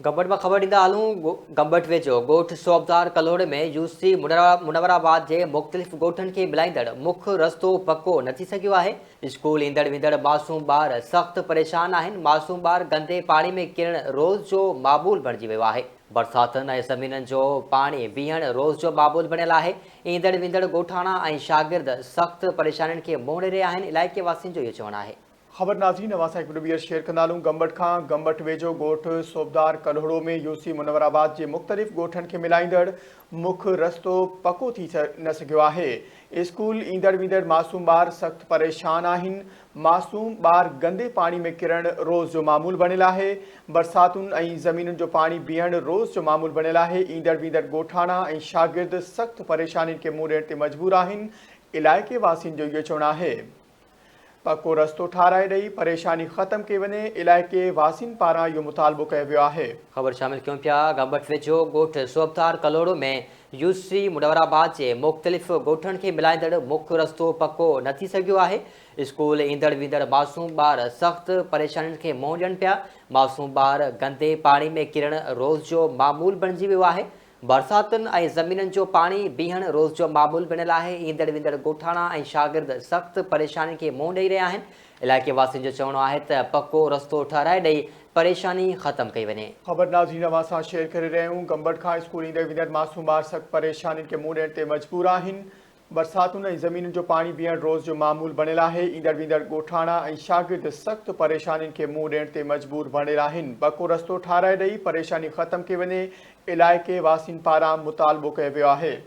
گمبٽ مان خبر ڏيندا هلون، گمبٽ ويجهو ڳوٺ صوبدار ڪلهوڙي ۾ يوسي منورآباد جي مختلف ڳوٺن کي ملائيندڙ مک رستو پڪو نه ٿي سگهيو آهي، اسڪول ايندڙ ويندڙ معصوم ٻار سخت پريشان آهن، معصوم ٻار گندي پاڻي ۾ ڪرڻ روز جو معمول بڻجي ويو آهي، برساتن ۽ زمينن جو پاڻي بيهڻ روز جو معمول بڻيل آهي، ايندڙ ويندڙ ڳوٺاڻا ۽ شاگرد سخت پريشانين کي منهن ڏئي رهيا آهن، علائقي واسين جو اهو چوڻ آهي. خبر ناظرين اوهان سان هڪ ڀيرو ٻيهر شيئر ڪندا هلون گمبٽ کان گمبٽ ويجهو ڳوٺ صوبدار ڪلهوڙو ۾ يوسي منور آباد جي مختلف ڳوٺن کي ملائيندڙ مک رستو پڪو ٿي نه سگهيو آهي اسڪول ايندڙ ويندڙ معصوم ٻار سخت پريشان آهن معصوم ٻار گندي پاڻي ۾ ڪرڻ روز جو معمول بڻيل آهي برساتن ۽ زمينن جو پاڻي بيهڻ روز جو معمول بڻيل آهي ايندڙ ويندڙ ڳوٺاڻا ۽ شاگرد سخت پريشانين کي منهن ڏيڻ تي مجبور آهن علائقي واسين جو اهو چوڻ آهي. پڪو رستو ٺاهرائي ڏئي پريشاني ختم ڪئي وڃي، علائقي واسين پاران اهو مطالبو ڪيو ويو آهي. خبر شامل ڪيون پيا، گمبٽ ويجهو ڳوٺ صوبدار ڪلهوڙو ۾ يوسي منورآباد جي مختلف ڳوٺن کي ملائيندڙ مک رستو پڪو نه ٿي سگهيو آهي، اسڪول ايندڙ ويندڙ معصوم ٻار سخت پريشانين کي منهن ڏين پيا، معصوم ٻار گندي پاڻي ۾ ڪرڻ روز جو معمول بڻجي ويو آهي، برساتن ۽ زمينن جو پاڻي بيهڻ روز جو معمول بڻيل آهي، ايندڙ ويندڙ ڳوٺاڻا ۽ شاگرد سخت پريشانين کي منهن ڏئي رهيا آهن، علائقي واسين جو چوڻ آهي ته پڪو رستو ٺهرائي ڏئي پريشاني ختم ڪئي وڃي. خبر ناظرين اوهان سان شيئر ڪري رهيا آهيون، گمبٽ کان اسڪول ايندڙ ويندڙ معصوم ٻار سخت پريشانين کي منهن ڏيڻ تي مجبور آهن، برساتن ۽ زمينن جو پاڻي بيهڻ روز جو معمول بڻيل آهي، ايندڙ ويندڙ ڳوٺاڻا ۽ شاگرد سخت پريشانين کي منهن ڏيڻ تي مجبور بڻيل آهن، پڪو رستو ٺاهرائي ڏئي پريشاني ختم ڪئي وڃي، علائقي واسين پاران مطالبو ڪيو ويو آهي.